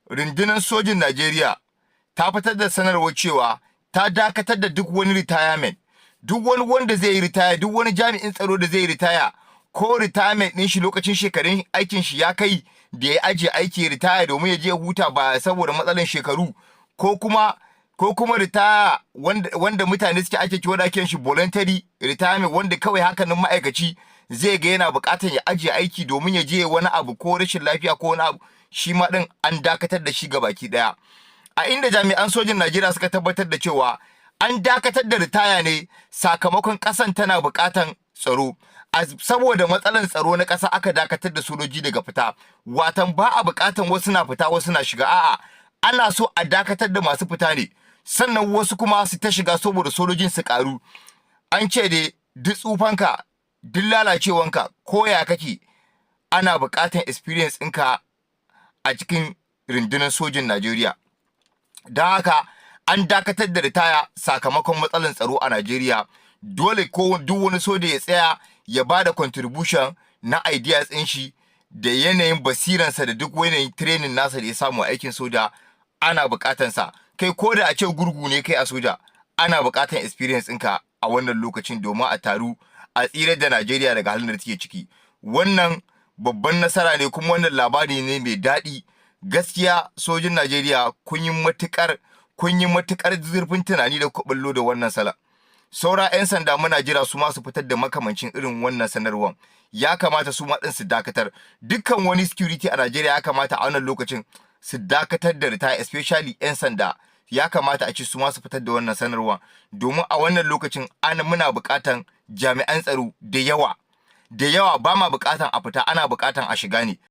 Rundunar sojin Najeriya ta fitar da sanarwar cewa ta dakatar da duk wani retirement. Duk wani wanda zai yi ritaya, duk wani jami'in tsaro da zai yi ritaya, ko retirement ɗin shi lokacin shekarun aikin shi ya kai da ya ajiye aiki, ritaya domin ya je huta ba saboda matsalan shekaru, ko kuma ritaya wanda mutane suke ake kiwo da ake shi voluntary retirement, wanda kawai hakanan ma'aikaci zai ga yana buƙatar ya ajiye aiki domin ya je wani abu, ko rashin lafiya ko wani abu, shi ma ɗin an dakatar da shi baki ɗaya. A inda jami'an sojin Najeriya suka tabbatar da cewa an dakatar da ritaya ne sakamakon ƙasan tana buƙatan tsaro. Saboda matsalan tsaro na ƙasa aka dakatar da sojoji daga fita. Watan ba a buƙatan wasu na fita, wasu na shiga. A'a, ana so a dakatar da masu fita ne, sannan wasu kuma su ta shiga saboda sojojin su ƙaru. An ce dai duk tsufanka, duk lalacewanka, ko ya kake, ana buƙatan experience ɗinka a cikin rundunar sojin Najeriya. Don haka an dakatar da ritaya sakamakon matsalar tsaro a Najeriya. Dole ko duk wani soja ya tsaya ya ba da contribution na ideas ɗin shi da yanayin basiransa da duk yanayin training nasa da ya samu a aikin soja, ana buƙatansa. Kai, ko da a ce gurgu ne kai a soja, ana buƙatan experience ɗinka a wannan lokacin domin a taru a tsira da Najeriya daga halin da take ciki. Wannan babban nasara ne, kuma wannan labari ne mai daɗi. Gaskiya sojin Najeriya, kun yi matuƙar zurfin tunani da kuka bullo da wannan salon. Saura 'yan sanda, muna jira su ma su fitar da makamancin irin wannan sanarwar. Ya kamata su ma ɗin su dakatar. Dukkan wani security a Najeriya ya kamata a wannan lokacin su dakatar da ritaya, especially 'yan sanda. Ya kamata a ce su ma su fitar da wannan sanarwa domin a wannan lokacin ana muna buƙatan jami'an tsaro da yawa da yawa. Ba ma buƙatan a fita, ana buƙatan a shiga ne.